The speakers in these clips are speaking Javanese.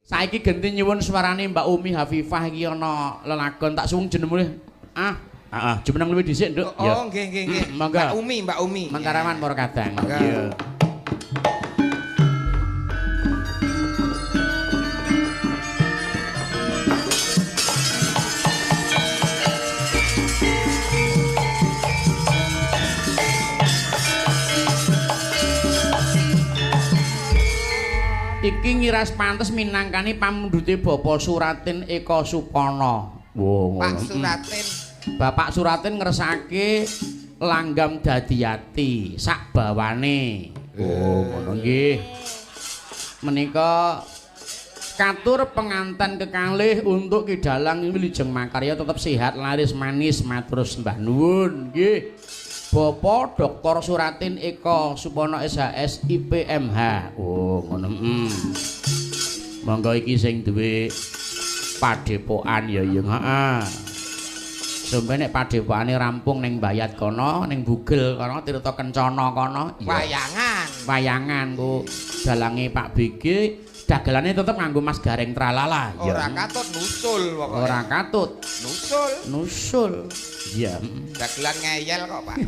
Saiki genti nyuwun suarane Mbak Umi Hafifah iki ana lelagon tak suwung jenenge. Ah, heeh, jumeneng luwih dhisik, Nduk. Oh, nggih nggih nggih. Monggo. Mbak Umi, Mbak Umi. Mentaraman para kadang. Iya. Iki ngiras pantes minangkani pamundhute Bapak Suratin Eka Supana. Wo, Pak Suratin. Bapak Suratin ngersake langgam dadi ati sak bawane. Oh, ngono nggih. Menika katur penganten kekalih untuk Ki Dalang Wilujeng Makarya tetep sehat, laris manis, matur sembah nuwun nggih. Bapak Dr. Suratin Eka Supana SHS IPMH. Oh, ngono. Monggo iki sing duwe padepokan ya ya heeh. Sampe nek padepokane rampung ning Bayat kono, ning Bugel kono, Tirta Kencana kono, wayangan. Wayangan ku dalange Pak BG, dagelane tetep nganggo Mas Gareng Tralala. Ora katut nusul pokoke. Ora katut. Nusul. Nusul. Iya. Dagelan ngeyel kok, Pak.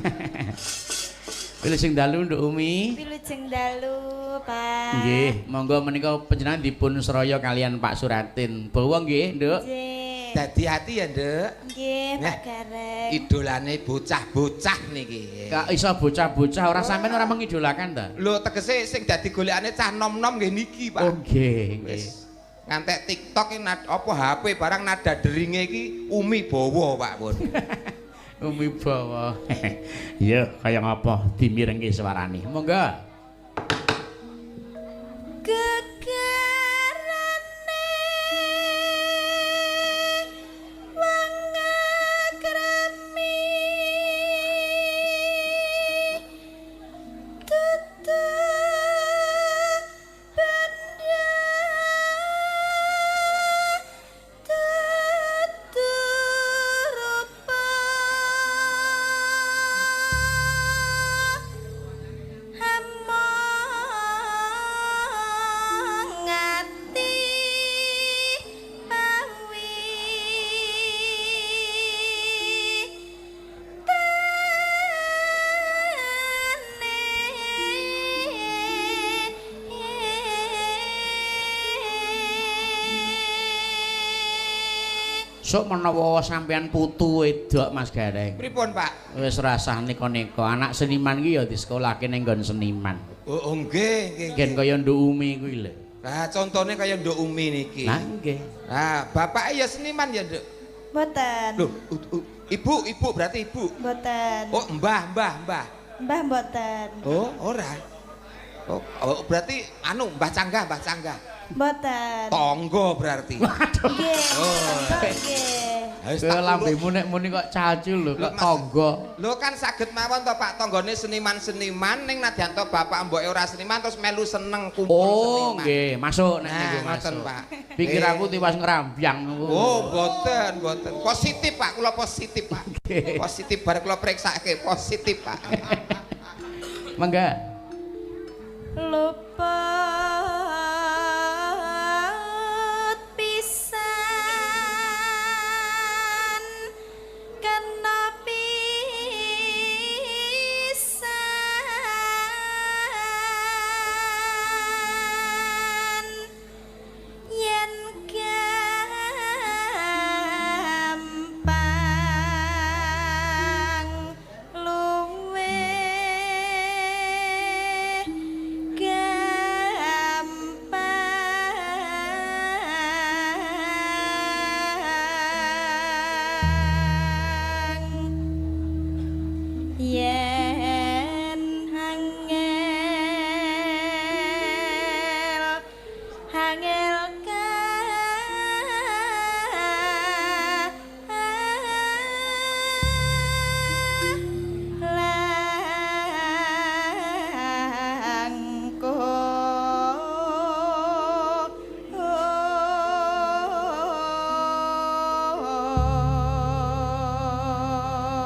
Wilujeng dalu Nduk Umi. Wilujeng dalu, Pak. Nggih, monggo menika panjenengan dipun seraya kalian Pak Suratin. Bawa nggih, Nduk. Nggih. Dadi ati ya, Nduk. Nggih, Pak Gareng. Idolane bocah-bocah niki. Kok iso bocah-bocah ora sampean ora mengidolakan ta? Lho, tegese sing dadi golekane cah nom-nom nggih niki, Pak. Oh, nggih, nggih. Ngantek TikTok iki apa HP barang nada deringe iki Umi Bawa, Pak pun. Umi Bawa. Iya, kaya ngapa dimirengke suarane. Monggo. Gegerane wong akrami tutu benda tutu rupa Sok menawa sampean putu wedok Mas Gareng. Pripun, Pak? Wis rasah neka-neka. Anak seniman ki ya disekolahke ning nggon seniman. Oh, nggih, nggih. Gen kaya Nduk Umi kuwi lho. Lah contone kaya Nduk Umi niki. Lah nggih. Lah bapake ya seniman ya, Nduk? Mboten. Lho, ibu, ibu berarti ibu. Mboten. Oh, mbah, mbah, mbah. Mbah mboten. Oh, ora. Oh, berarti anu Mbah Canggah, Mbah Canggah. Mboten. Tangga berarti. Waduh. Nggih. Nggih. Oh. Lambemu nek muni kok cacu lho, kok tangga. Lho kan saged mawon to Pak, tanggane seniman-seniman ning nadyan to bapak mboke ora seniman terus melu seneng kumpul oh, seniman. Oh, nggih, masuk nek niku masuk. Pak. Pikir aku tiwas ngrambyang. Oh, mboten, mboten. Positif Pak, kula positif Pak. Positif bar kula priksake, positif Pak. Mangga. Luput pisan kena pisan yen gampang luwe yen angel angel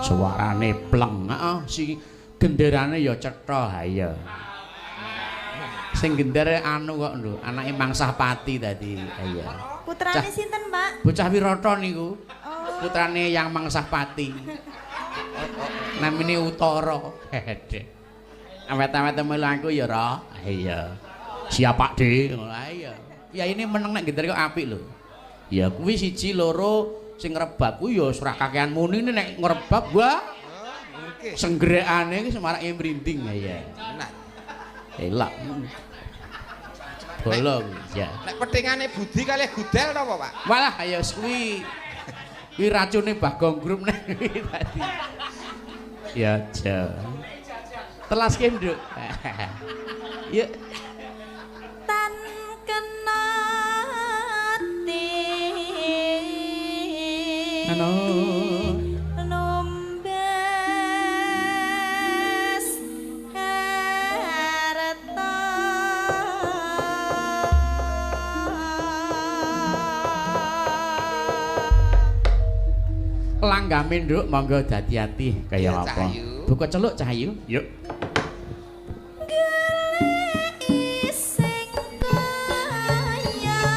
Suarane pleng, heeh, si genderane ya cetha ha iya. Sing gender anu kok lho, anake Mangsahpati tadi. Iya. Putrane sinten, Pak? Bocah Wirata niku. Oh. Putrane Yang Mangsahpati. Namine Utara. Hedeh. Awet-awet melu aku ya, Ra. Iya. Siap, Pak De. Ngono ae ya. Ya ini meneng nek gender kok apik lho. Ya kuwi siji loro sing ngrebab kuwi ya ora kakean muni nek ngrebab wah. Nggih. Senggrekane iki semarake mrinding ya. Tenan. Elak. Bolong ya. Nek petingane Budi kalih Gudel napa, Pak? Walah ya kuwi kuwi racune Bagong Group nek kuwi tadi. Ya aja. Telaske, Nduk. Yuk. Tan kena ti. Ano. Numbas harta. Langgame, Nduk, monggo dadi ati kaya Ya, apa. Cahayu. Buka celuk Cahayu. Yuk. Goleki sing kaya ngapa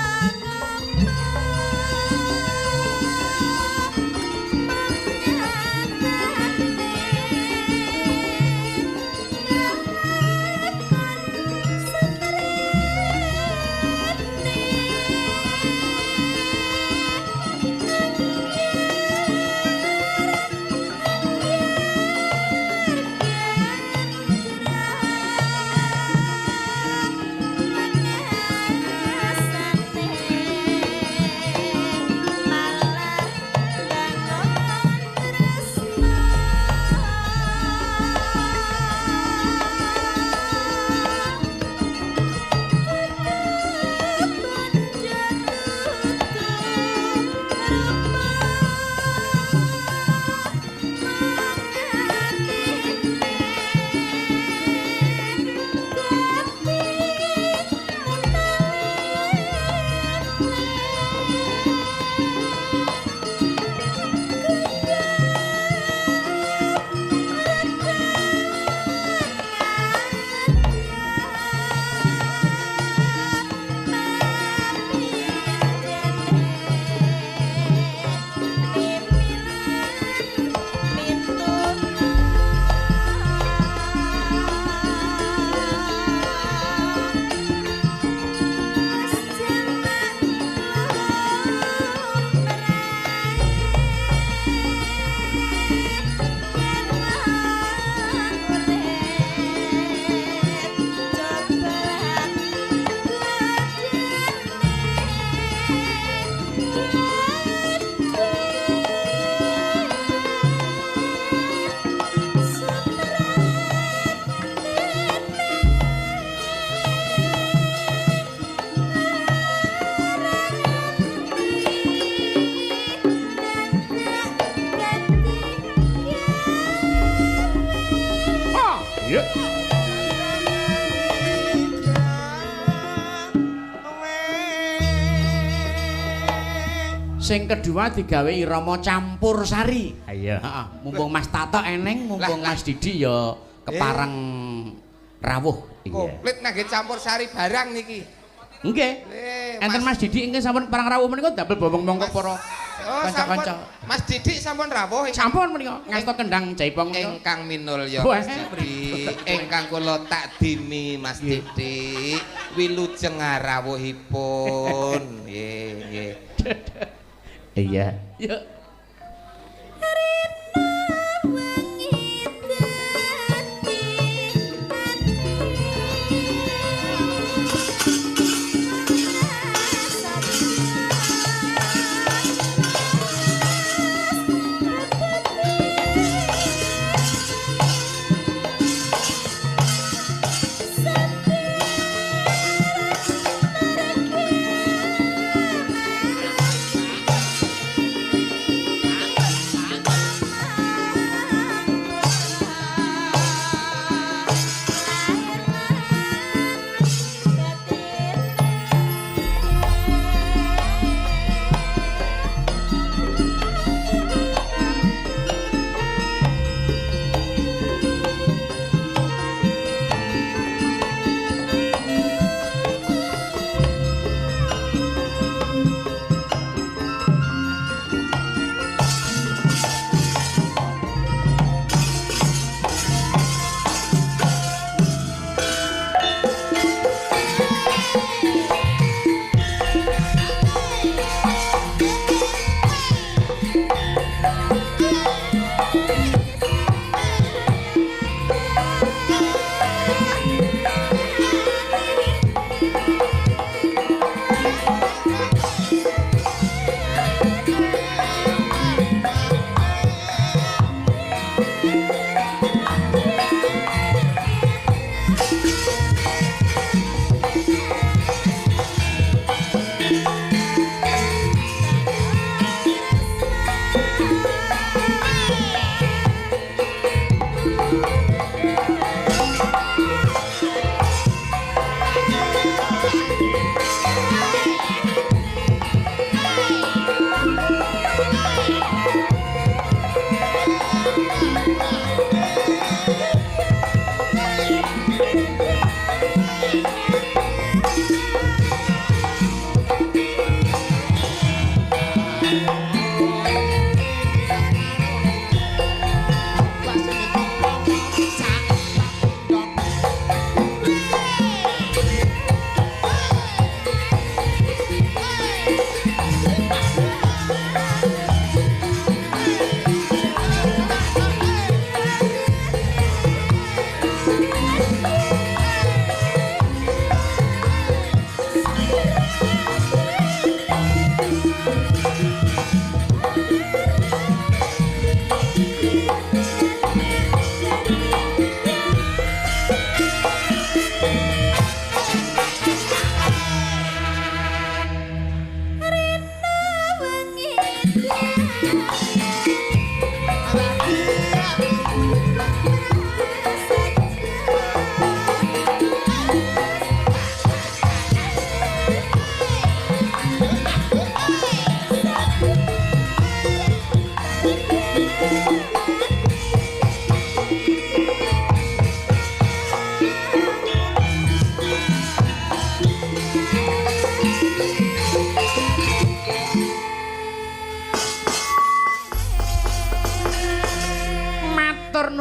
Ah, yuk. Sing kedua digawe irama campur sari. Iya, heeh. Mumpung Mas Tato eneng, mumpung Lah, lah. Mas Didi ya kepareng rawuh. Iya. Komplit ngangge campur sari barang niki. Nggih. Eh, Enten Mas Didi ingkang sampun parang rawuh menika damel bobong mongko para Oh, kanca-kanca. sampun. Mas Didik sampun rawuh Sampun menika ngasta kendang jaipong menika. ingkang minulya Wah, Mas Didik, ingkang kula takdimi Mas Didik, wilujeng rawuhipun. Nggih, nggih. Iya. Yuk. Rina wengi dadi ati.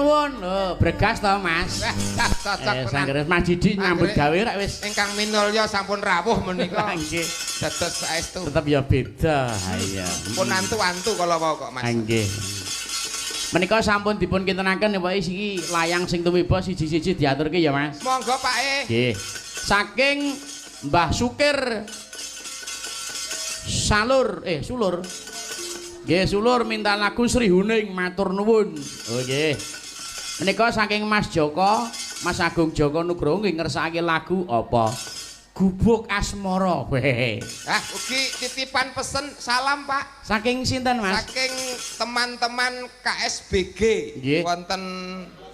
nuwun. Lho, bregas to, Mas. Wah, cocok tenan. Mas Didi nyambut gawe rek wis. Ingkang minulya sampun rawuh menika. Nggih. Dados saestu. Tetep ya beda. Ha iya. Pun antu-antu kala wau kok, Mas. Nggih. Menika sampun dipun kintenaken ya pokoke iki layang sing tumiba siji-siji diaturke ya, Mas. Monggo, Pak E. Nggih. Saking Mbah Sukir Salur, Sulur. Nggih, Sulur minta lagu Sri Huning, matur nuwun. Oh nggih. Menika saking Mas Joko, Mas Agung Joko Nugroho nggih ngersakake lagu apa? Gubuk Asmara. Weh. Ah, ugi titipan pesen salam, Pak. Saking sinten, Mas? Saking teman-teman KSBG. Nggih. Wonten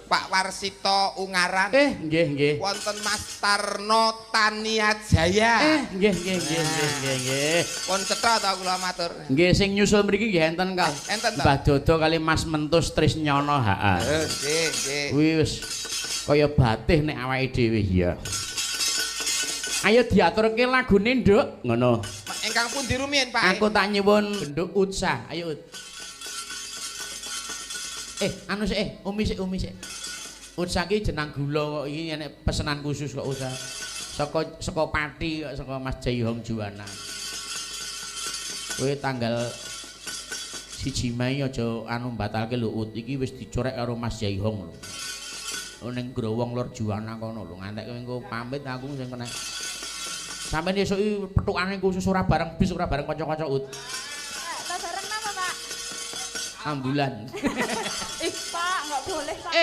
Pak Warsito Ungaran. Nggih, nggih. Wonten Mas Tarno Tania Jaya. Nggih, nggih, nggih, nggih, nggih, nggih. Pun cetha ta kula matur. Nggih, sing nyusul mriki nggih enten kal. Enten ta? Mbah Dodo kali Mas Mentus Trisnyono, heeh. Nggih, nggih. Kuwi wis kaya batih nek awake dhewe ya. Ayo diaturke lagune, Nduk. Ngono. Ingkang pundi rumiyin, Pak? Aku tak nyuwun Nduk Utsa. Ayo, Ut. Anu sik, Umi sik, Umi sik. Utsa ki jenang gula kok iki enek pesenan khusus kok Utsa. Saka saka Pati kok saka Mas Jaihong Juwana. Kowe tanggal 1 Mei aja anu batalke lho Ut, iki wis dicorek karo Mas Jaihong lho. Ning Growong Lor Juwana kono lho, ngantek kowe engko pamit aku sing kena. Sampeyan esuk iki petukane khusus ora bareng bis ora bareng kanca-kanca Ut. Lah bareng napa, Pak? Ambulan. Ih, Pak, enggak boleh, Pak.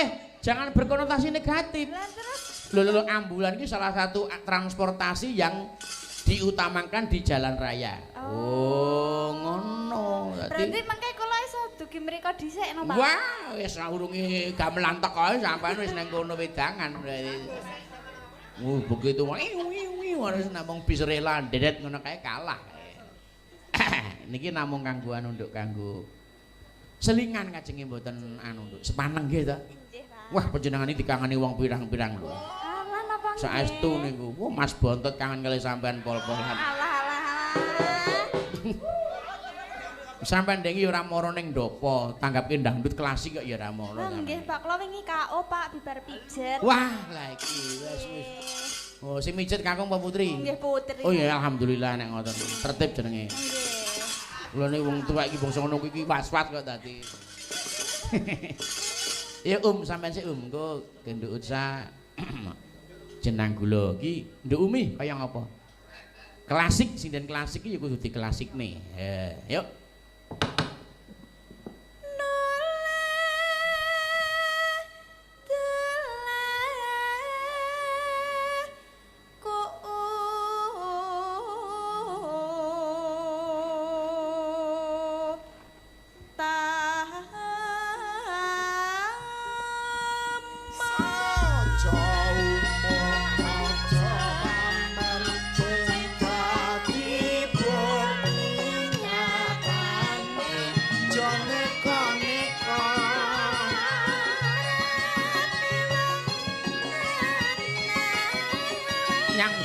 Jangan berkonotasi negatif. Lah terus lho lho ambulan ini salah satu transportasi yang diutamakan di jalan raya. Oh, ngono. Berarti mangke kula iso dugi mriko dhisik no, Pak. Wah, wis urunge gamelan teko sampean wis nang kono wedangan berarti. Begitu wis namung bis rela ndedet ngono kae kalah. Niki namung kanggo anu nduk kanggo selingan kajenge mboten anu nduk sepaneng nggih ta. Nggih, Pak. Wah, panjenengan iki dikangeni wong pirang-pirang lho. Alah napa nggih? Saestu niku. Wah, Mas Bontot kangen kali sampean pol-polan. Alah alah alah. Sampean ndengi ora mara ning ndopo, tanggapke dangdut klasik kok ya ora mara. Nggih, Pak, kula wingi KO, Pak, bibar pijet. Wah, lah iki wis wis. Oh, sing mijet kakung apa putri? Nggih, putri. Oh ya alhamdulillah nek ngoten. Tertib jenenge. Nggih. Kula niku wong tuwek iki bangsa ngono iki was-was kok dadi. Ya sampean sik engko genduk Utsa jenang gula iki nduk Umi kaya ngapa? Klasik sinden klasik iki ya kudu diklasikne. Yuk.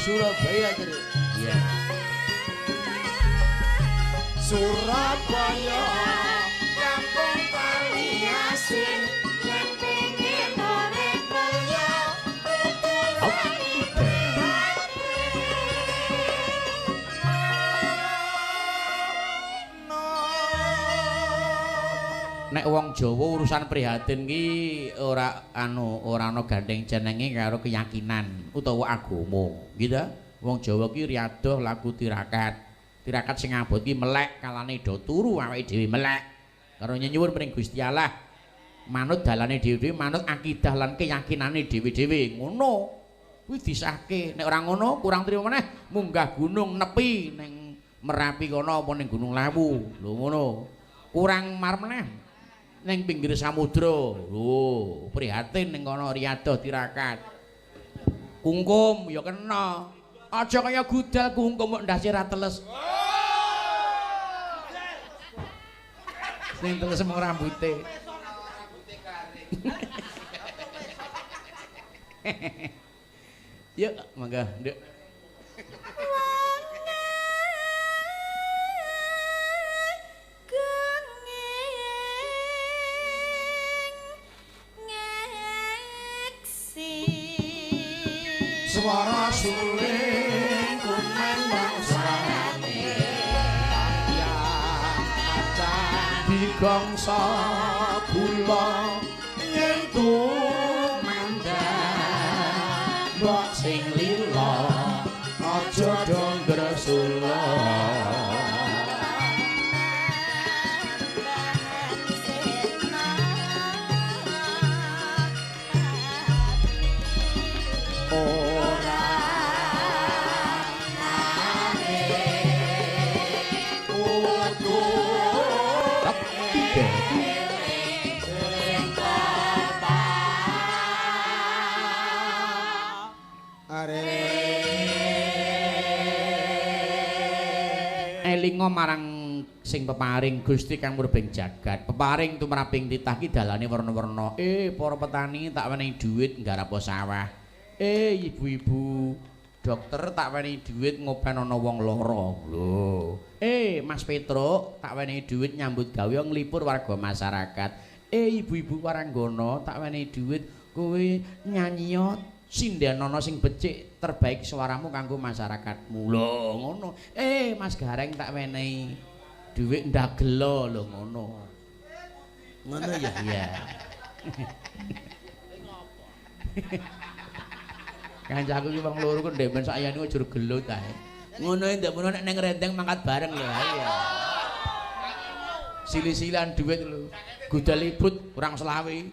Surabaya terus. Iya. Surabaya kampung kali asin yen pengin urip mulya kudu Nek wong Jawa urusan prihatin ki ora anu ora ana gandeng jenenge karo keyakinan utawa agama, gitu. Wong Jawa ki riyadoh laku tirakat. Tirakat sing abot ki melek kalane do turu awake dhewe melek. Karo nyenyuwun mring Gusti Allah. Manut dalane dhewe-dhewe, manut akidah lan keyakinane dhewe-dhewe. Ngono. Kuwi disahke. Nek ora ngono kurang trimo meneh munggah gunung nepi ning Merapi kono apa ning Gunung Lawu. Lho ngono. Kurang mar meneh ning pinggir samudra. Lho, prihatin ning kono riyadoh tirakat. Kungkum ya kena. Aja kaya gudal kungkum kok ndase ra teles. Sing teles mung rambute. Yuk, mangga, Nduk. Swara suling kumandang suarane digongso gula yen tumandang mbok sing lila aja do ngresula. Elinga marang sing peparing Gusti kang murbeng jagat. Peparing tumraping titah ki dalane werna-werna. Para petani tak wenehi dhuwit nggarap sawah. Ibu-ibu dokter tak wenehi dhuwit ngopen ana wong lara. Lho. Mas Petruk tak wenehi dhuwit nyambut gawe nglipur warga masyarakat. Ibu-ibu waranggana tak wenehi dhuwit kowe nyanyiya sindhenana sing becik terbaik suaramu kanggo masyarakatmu. Lho ngono. Mas Gareng tak wenehi dhuwit ndagela lho ngono. Ngono ya? Iya. Kancaku iki wong loro ku ndek ben sak ayane njur gelut ae. Ngono ndek mono nek nang renteng mangkat bareng lho. Iya. Sili-silian dhuwit lho. Gudal ibut kurang 25.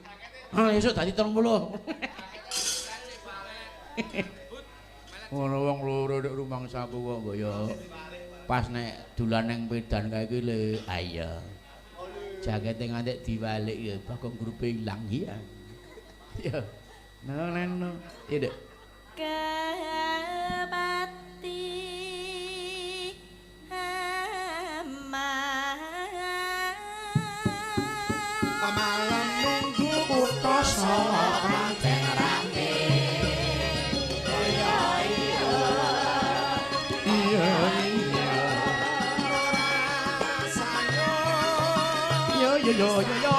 Ah esuk dadi 30. Ngono wong loro ndek rumangsaku kok kaya pas nek dolan nang pedan kae iki le ayo. Jakete ngantek diwalik ya bagong grupe ilang iya. Ya. Nah, nah. Iya, Dek. Kepati malam minggu kutha pancen rame. Iya iya. Iya iya. Yo yo yo yo yo.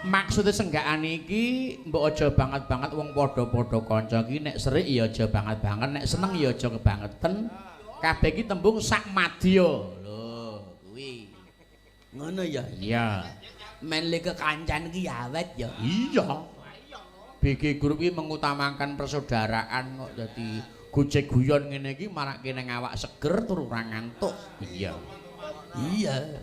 Maksude senggakan iki mbok aja banget-banget wong padha-padha kanca iki nek serik ya aja banget-banget, nek seneng ya aja kebangetan. Kabeh iki tembung sak madya. Lho, kuwi. Ngono ya? Iya. Men le kekancan iki ya awet ya. Iya. BG Group iki mengutamakan persaudaraan kok dadi gojek guyon ngene iki marake nang awak seger tur ora ngantuk. Iya. Iya.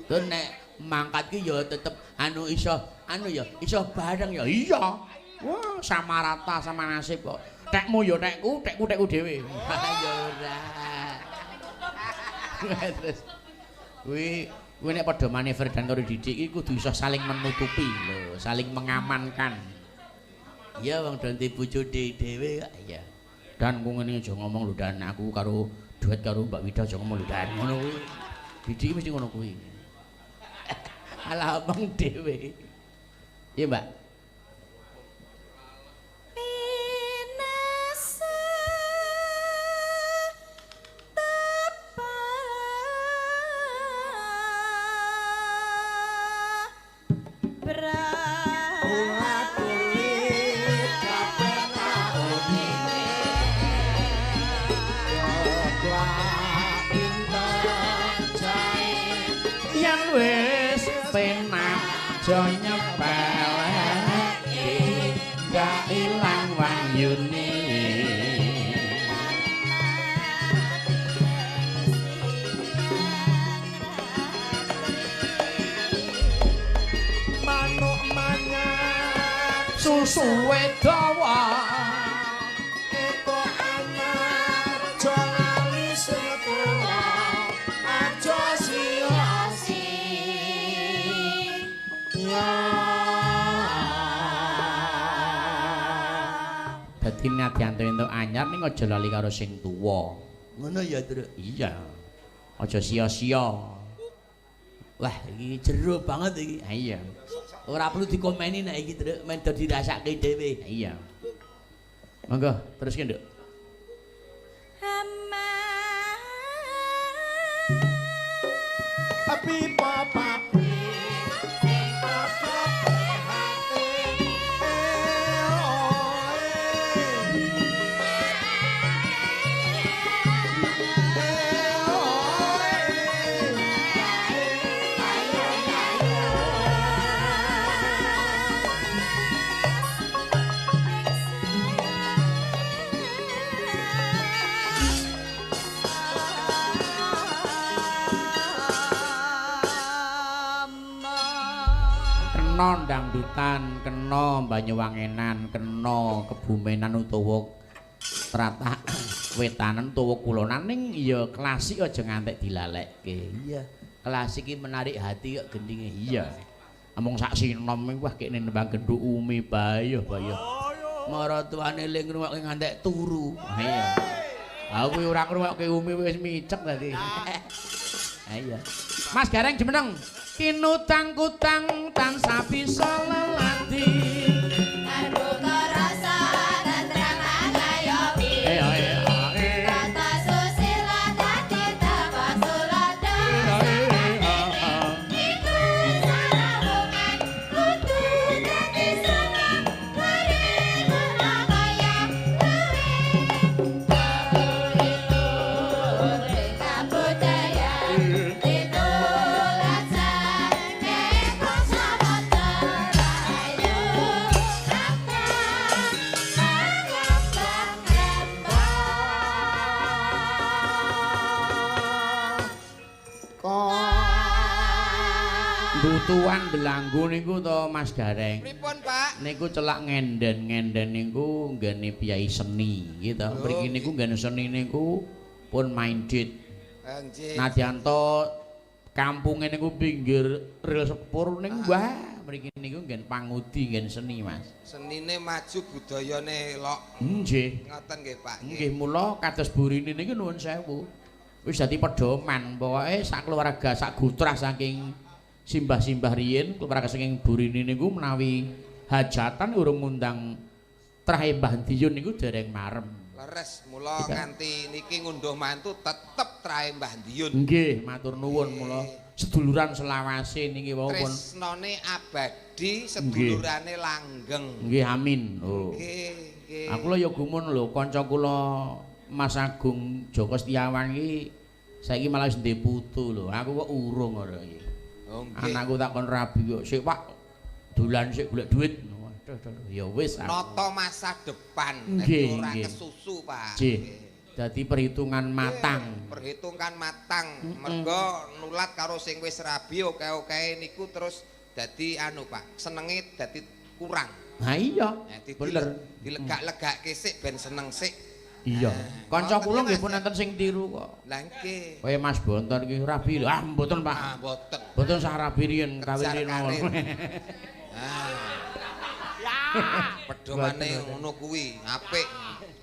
Tur nek mangkat ki ya tetep anu iso anu ya iso bareng ya. Iya. Wah, sama rata sama nasib kok. Tekmu ya tekku, tekku tekku dhewe. Ya ora. Terus kuwi kuwi nek padha manever dan karo Didik iki kudu iso saling menutupi lho, saling mengamankan. Iya wong donti bojo dhewe kok. Iya. Dan ku ngene aja ngomong lho Dan, aku karo duet karo Mbak Wida aja ngomong lho Dan. Ngono kuwi. Didik mesti ngono kuwi. Alah omong dhewe. Iya, Mbak. Pinasa tepa Yen wis penak aja nyepeleke gak ilang wahyune. Manuk manyar Susuwe dawa eto anyar aja lali sing tuwa aja sia-sia. Dadi Dadi nadyan entuk anyar ning aja lali karo sing tuwa. Ngono ya, Truk. Iya. Aja sia-sia. Wah, iki jero banget iki. Ha iya. Ora perlu dikomeni nek iki, Truk, men do dirasake dhewe. Iya. Monggo, teruske, Nduk. Pipa papi Kena dangdutan, kena Banyuwangenan, kena Kebumenan utawa tratah wetanan utawa kulonan ning ya klasik aja ngantek dilalekke. Iya, klasik iki menarik hati kok gendinge. Iya. Amung sak sinom iku wah kene nembang genduk umi bayo bayo. Maratuane le ngrungokke ngantek turu. Iya. Aku ora ngrungokke umi wis micek dadi. Iya. Mas Gareng jumeneng. Kinutang kutang tansah bisa lelati. Arbuka rasa tentrem angayomi. Tata susila dadi tapak sulada. Iku sarawungan kudu dadi seneng. Waring ora kaya luwe. Iku kabudaya Butuan delanggu niku to Mas Gareng. Pripun, Pak? Niku celak ngenden-ngenden niku nggene piyai seni gitu. Mriki niku nggene seni niku pun minded. Nggih. Nadyan to kampunge niku pinggir rel sepur ning wah mriki niku nggen pangudi nggen seni, Mas. Senine maju budayane elok. Nggih. Ngoten nggih, Pak. Nggih, mula kados burine niku nuwun sewu. Wis dadi pedoman pokoke sak keluarga sak gutrah saking simbah-simbah riyin keluarga saking burine niku menawi hajatan urung ngundang trahe Mbah Diyun niku dereng marem. Leres mula nganti niki ngunduh mantu tetep trahe Mbah Diyun. Nggih, matur nuwun mula seduluran selawase niki wau pun tresnane abadi, sedulurane langgeng. Nggih, amin. Oh. Nggih, nggih. Aku lho ya gumun lho kanca kula Mas Agung Joko Setiawan iki saiki malah wis ndek putu lho. Aku kok urung ora iki. Oh, nggih. Anakku tak kon rabi kok. Sik Pak, dolan sik golek duit. Waduh, ya wis aku. Nata masa depan nek ora kesusu, Pak. Nggih. Dadi perhitungan matang. Perhitungan matang. Mergo nulat karo sing wis rabi oke-oke niku terus dadi anu, Pak. Senenge dadi kurang. Ha iya. Bener. Dilegak-legake sik ben seneng sik. Iya. Kanca kula nggih pun enten sing tiru kok. Lah nggih. Kaya Mas Bonton iki rabi lho. Ah mboten, Pak. Ah mboten. Mboten sah rabi riyen kawin riyen. Ah. Pedomane ngono kuwi, apik.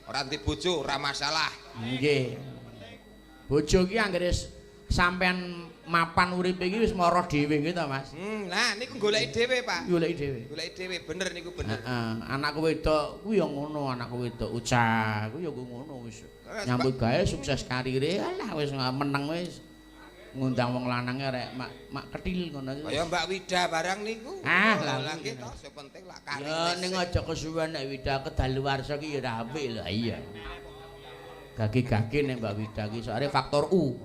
Ora ndek bojo ora masalah. Nggih. Bojo iki anggere sampean mapan uripe iki wis mara dhewe nggih ta, Mas? Nah niku goleki dhewe, Pak. Goleki dhewe. Goleki dhewe bener niku bener. Heeh, anakku wedok kuwi ya ngono, anakku wedok ucah kuwi ya ngono wis. Nyambut gawe sukses karire, alah wis meneng wis. Ngundang wong lanange rek mak ketil ngono. Kaya Mbak Wida barang niku. Ah, lha nggih to, sing penting lak karire. Ya ning aja kesuwen nek Wida kedaluwarsa ki ya ora apik lho. Iya. Gage-gage nek Mbak Wida ki soalé faktor U.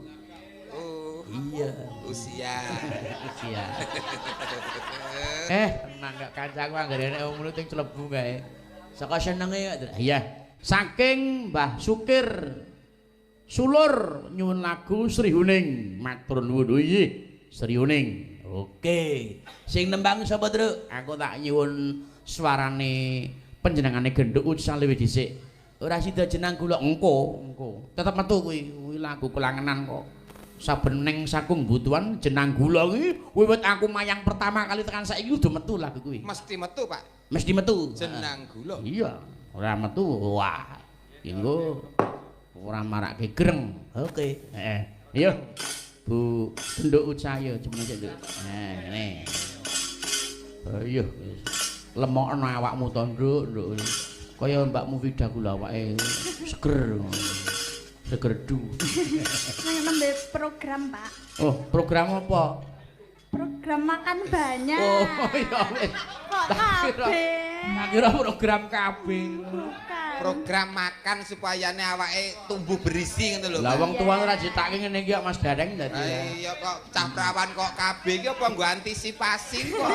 Iya, usia. Usia. Tenang gak kancaku anggere nek wong ngono ting clebu kae. Saka senenge kok. Iya. Saking Mbah Sukir Sulur nyuwun lagu Sri Huning. Matur nuwun. Iya, Sri Huning. Oke. Sing nembang sapa, Truk? Aku tak nyuwun suarane panjenengane genduk ucap luwih dhisik. Ora sida jenang kula engko, engko. Tetep metu kuwi, kuwi lagu kelangenan kok. Saben ning sakung butuhan jenang gula kuwi wiwit aku mayang pertama kali tekan saiki udah metu lagu kuwi. Mesti metu, Pak. Mesti metu. Jenang gula. Iya. Ora metu wah. Engko ora marake greng. Oke. Heeh. Ayo. Bu Genduk Ucaya jenenge sik, Nduk. Nah, ngene. Ayo lemokno awakmu to, Nduk, Nduk. Kaya Mbakmu Vida ku lho awake seger. Seger du. Nang nembe program, Pak. Oh, program apa? Program makan banyak. Oh, iya wis. Kok kabeh? Tak kira program KB. Bukan. Program makan supayane awake tumbuh berisi ngono lho. Lah Pak. wong tuwa ora ditake ngene iki kok Mas Gareng dadi. Lah iya kok cah prawan kok KB iki apa nggo antisipasi kok.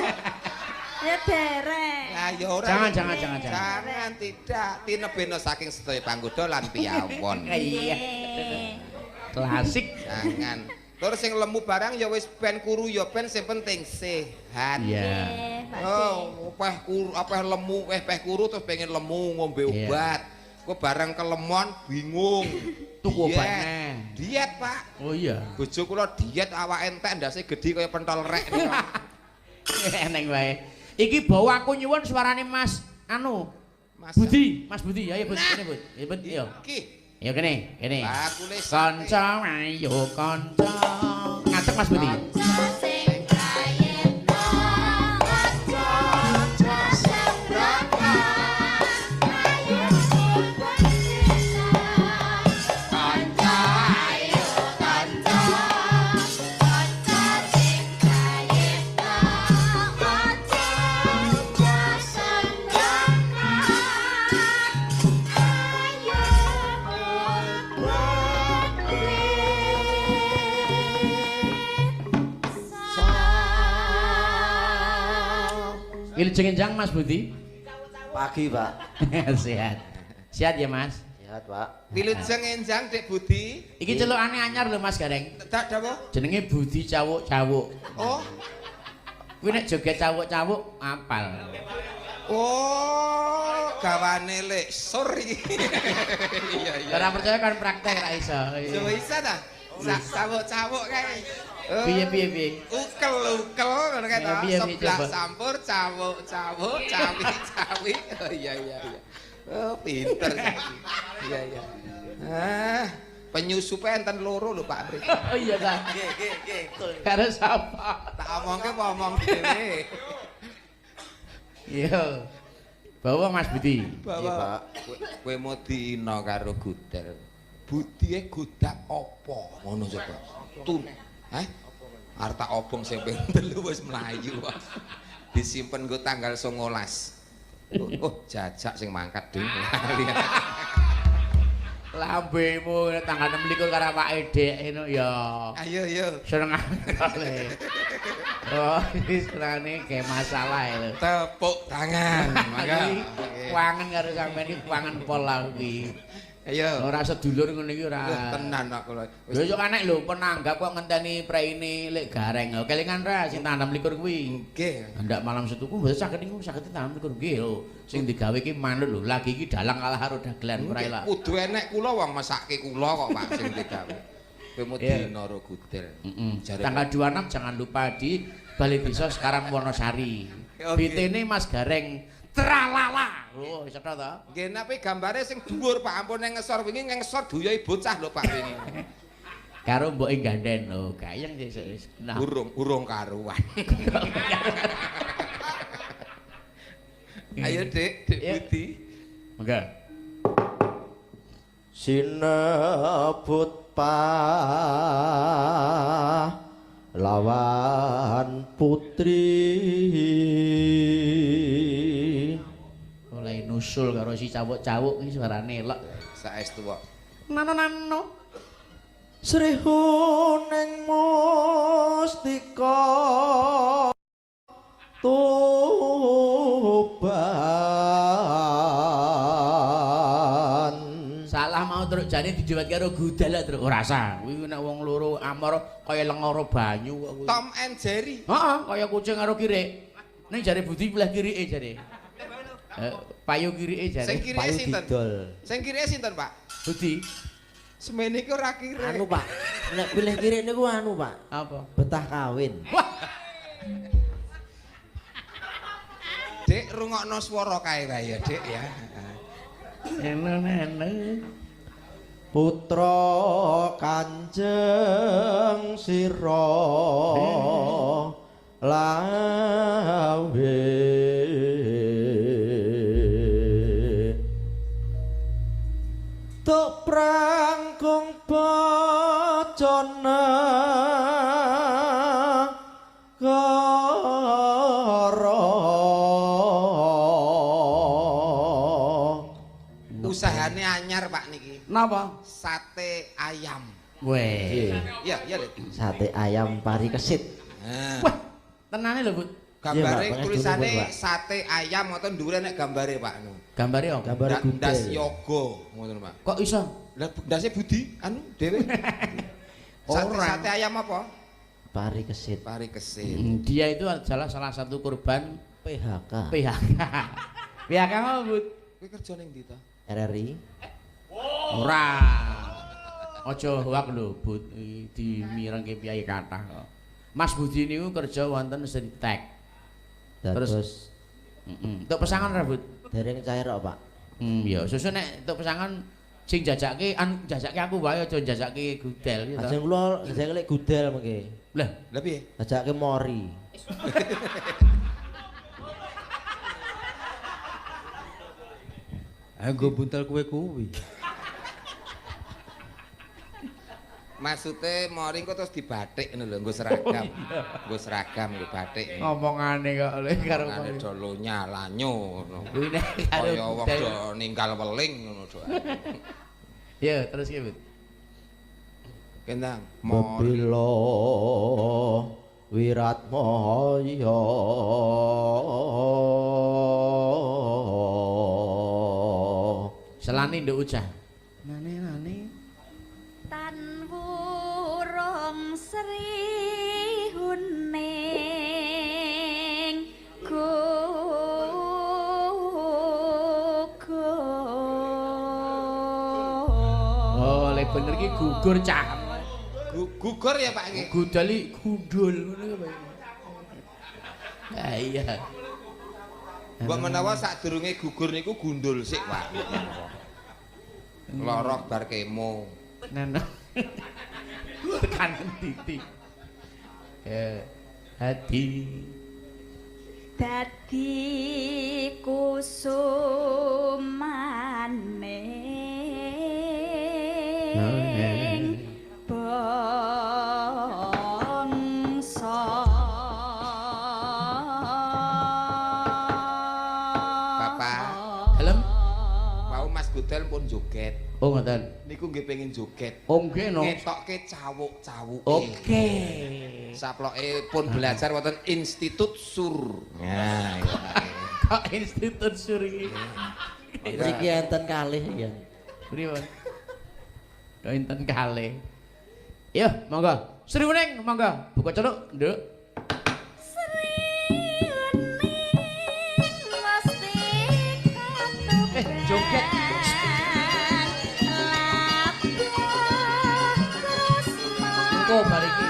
Ya derek. Lah ya ora. Jangan, jangan, jangan, jangan. Jangan tidak tinebena saking sedaya panggoda lan piyawon. Iya. Klasik. Jangan. Terus sing lemu barang ya wis ben kuru ya ben sing penting sehat. Iya. Pak Oh, peh kuru, apa lemu, peh kuru terus pengen lemu ngombe Iya. obat. Kok bareng kelemon bingung. Tuku Diet. obat neh. Diet, Pak. Oh iya. Bojo kula diet awake entek ndase gedhe kaya pentol rek niku. Eneng wae. Iki bawa aku nyuwun suarane Mas anu Mas Budi, Mas Budi. Ayo Bud, kene Bud. Ayo Bud, ayo. Iki. Ayo kene, kene. Bakule sate. Kanca ayo kanca. Ngadeg Mas Budi. Sing prayitna aja aja sembrana ayo kanca ayo kanca kanca sing prayitna aja aja sembrana ayo Wilujeng enjang Mas Budi. Pagi, Pak. Sehat. Sehat ya Mas. Sehat, Pak. Wilujeng enjang Dik Budi. Iki celukane anyar lho Mas Gareng. Tak dawuh. Jenenge Budi Cawuk-cawuk. Oh. Kuwi nek joget cawuk-cawuk apal. Oh, gawane lek sur iki. Iya iya. Ora percaya kan praktek ra iso. Coba isa ta? Sak cawuk-cawuk kae. Oh. Piye piye piye. Ukel-ukel ngono kae ta. Ya, piye, piye, Seblak coba. sampur cawuk-cawuk, cawi-cawi. Oh iya iya iya. Oh, pinter saiki. Iya iya. Ah, penyusupe enten loro lho Pak mriki. Oh iya ta. Nggih nggih nggih. Karo sapa? Tak omongke apa omong dhewe. Iya. Bawa Mas Budi. Iya, Pak. Kowe mau diina karo Gudel. Budie godak apa ngono coba. Tun. Hah? Arep tak obong sing ping 3 wis mlayu kok. Disimpen nggo tanggal 19. Oh, oh, jajak sing mangkat ding. Lambemu tanggal 26 karo awake dhek ngono ya. Ayo yo. Seneng ale. Oh, iki senengane kayak masalah lho. Tepuk tangan. Mangga. Iki Wangen karo sampean iki wangen pol aku iki. Ayo. Ora sedulur ngono iki ora. Loh, tenan aku lho. Lho yo anek lho penanggap kok ngenteni preine lek gareng. Lho kelingan ra sing tanggal 26 kuwi. Nggih. Ndak malam setuku mboten saged niku saged tanggal 26 nggih lho. Sing digawe iki manut lho. Lagi iki dalang kalah karo dagelan ora elak. Kudu enek kula wong mesake kula kok Pak sing digawe. Kowe mau Iya. dina ro Gudel. Heeh. Jare- Tanggal 26 jangan lupa di Balai Desa sekarang Wonosari. Oke. BT-ne Mas Gareng Tralala. Oh, cetha to? Nggih napi gambare sing dhuwur Pak ampun nang ngesor wingi ngesor duyoi bocah lho Pak wingi. Karo mboke ganden lho, gayeng sesuk wis. Nah. Urung urung karuan. Ayo Dik, Dik Iya. Budi. Monggo. Sinebut pahlawan putri. Mulai nusul karo si cawuk-cawuk iki suarane elok. Saestu kok. Nano nano. Sri Huning Mustika Tuban. Salah mau truk jane dijuwet karo gudel truk. Ora sah. Kuwi nek wong loro amor kaya lengoro banyu kok kuwi. Tom and Jerry. Heeh, kaya kucing karo kirik. Ning jare Budi belah kirike jare. Payu kirike jare. Sing kirike Payu sinten? didol. Sing kirike sinten, Pak? Budi Semene iki ora kirike. Anu Pak, nek pilih kiri niku anu Pak, apa? betah kawin. Wah, Dik rungokno swara kae wae ya, Dik ya. Nene-nene. Putra Kanjeng Sira Lawe Tuk prangkung bacana kara. Usahane anyar Pak niki. Napa? Sate ayam. Weh. Iya, iya, Dit. Sate ayam pari kesit. Nah, Wah, tenane lho, Bud. gambare Iya, Pak, tulisane Pak. sate ayam ngoten dhuwure nek gambare Pak nu. Gambare apa? Gambare Ndas gudel. yoga ngoten Pak. Kok iso? Lah ndase Budi anu dhewe. Sate, Ora. sate ayam apa? Pari kesit. Pari kesit. Dia itu adalah salah satu korban PHK. PHK. PHK apa, Bud? Kowe kerja ning ndi ta? RRI. Ora. Aja hoak lho, Bud. Dimirengke piyai kathah kok. Mas Budi niku kerja wonten Sritek. Terus Heeh. Entuk pesangon ra, Bud? dereng cair kok, Pak. Ya, susu nek entuk pesangon sing jajake anu jajake aku wae aja jajake gudel ya ta. Ajeng kula jajake lek gudel mengke. Lah, Lah piye? Jajake mori. Nggo buntel kowe kuwi. Maksude mori engko terus dibatik ngono lho, nggo seragam. Nggo seragam nggo batik. ngomongane kok lho karo Ngene do lonya lanyo ngono. Kuwi nek karo Kaya wong gudel. do ninggal weling ngono do. Ya, terus ki, Bud. Kendang mori. Bebilo wiratmaya. Selani nduk ujah. Nane nane. Tan wurung sri huning gugur. Oh, lek bener ki gugur cah. Gugur ya Pak nggih. Gudali gundul ngono ya, Pak. Ah iya. Mbok menawa sadurunge gugur niku gundul sik Pak. Lorok bar kemo. Nana. Tekanan titik. Ya, hati. Dadi kusumaning bangsa. Bapak. Dalem? Wau Mas Gudel pun joget. Oh, ngoten. Niku nggih pengen joget. Oh, nggih no. Ngetokke cawuk-cawuke. Oke. Saploke pun belajar wonten Institut Sur. Nah, iya. Kok Institut Sur iki? Mriki enten kalih ya. Pripun? Kok enten kalih. Yo, monggo. Sri Wening, monggo. Buka celuk, Nduk. Sri Wening mesti katuban. Joget. Engko bar iki.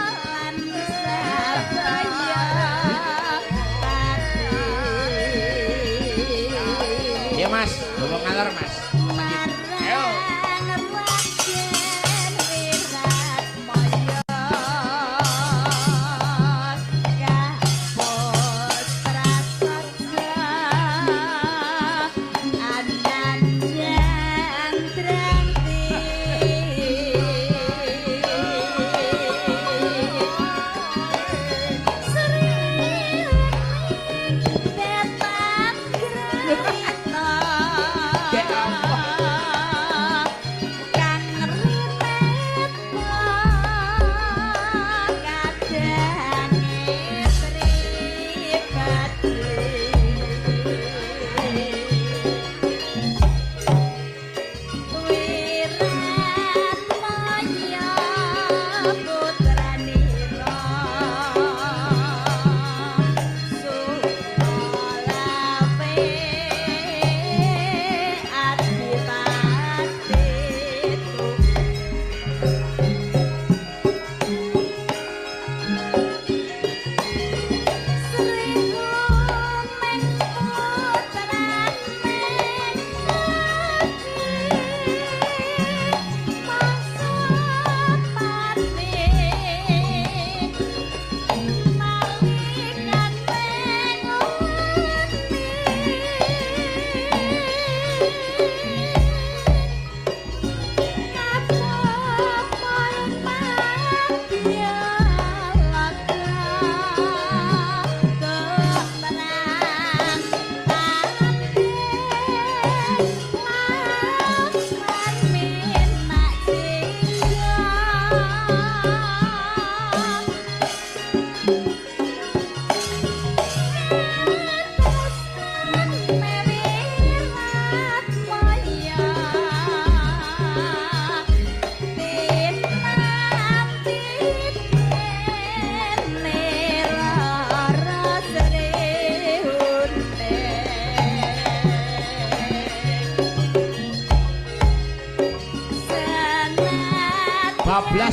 Ya Mas, ngomong ngalor Mas. Ayo. Gek apa?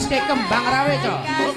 Diteteske kembang rawe, Cok.